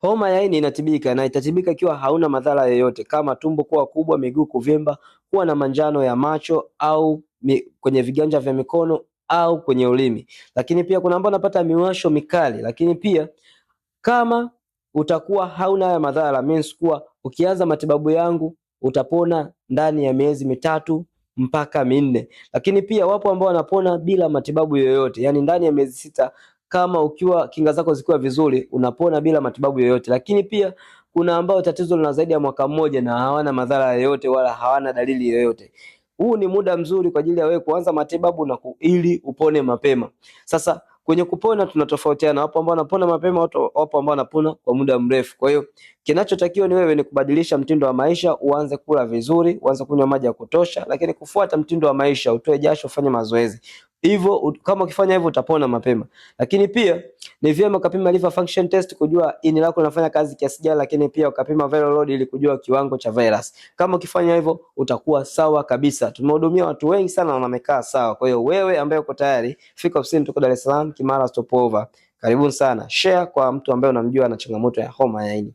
Homa ya ini inatibika na itatibika ikiwa hauna madhara yoyote kama tumbo kuwa kubwa, miguu kuvimba, kuwa na manjano ya macho au kwenye viganja vya mikono au kwenye ulimi. Lakini pia kuna ambao wanapata miwasho mikali, lakini pia kama utakuwa hauna haya madhara means kuwa ukianza matibabu yangu utapona ndani ya miezi 3 mpaka 4. Lakini pia wapo ambao wanapona bila matibabu yoyote, yani ndani ya miezi 6 kama ukiwa kinga zako zikiwa vizuri unapona bila matibabu yoyote. Lakini pia kuna ambao tatizo lina zaidi ya mwaka mmoja na hawana madhara yoyote wala hawana dalili yoyote. Huu ni muda mzuri kwa ajili ya wewe kuanza matibabu na ili upone mapema. Sasa kwenye kupona tunatofautiana, wapo ambao wanapona mapema, wapo ambao wanapona kwa muda mrefu. Kwa hiyo kinachotakiwa ni wewe ni kubadilisha mtindo wa maisha, uanze kula vizuri, uanze kunywa maji ya kutosha, lakini kufuata mtindo wa maisha, utoe jasho, ufanye mazoezi. Hivyo kama ukifanya hivyo utapona mapema. Lakini pia ni vyema ukapima liver function test kujua ini lako linafanya kazi kiasi gani, lakini pia ukapima viral load ili kujua kiwango cha virus. Kama ukifanya hivyo utakuwa sawa kabisa. Tumehudumia watu wengi sana na wamekaa sawa. Kwa hiyo wewe ambaye uko tayari, fika ofisini, tuko Dar es Salaam, Kimara Stopover. Karibuni sana. Share kwa mtu ambaye unamjua ana changamoto ya homa ya ini.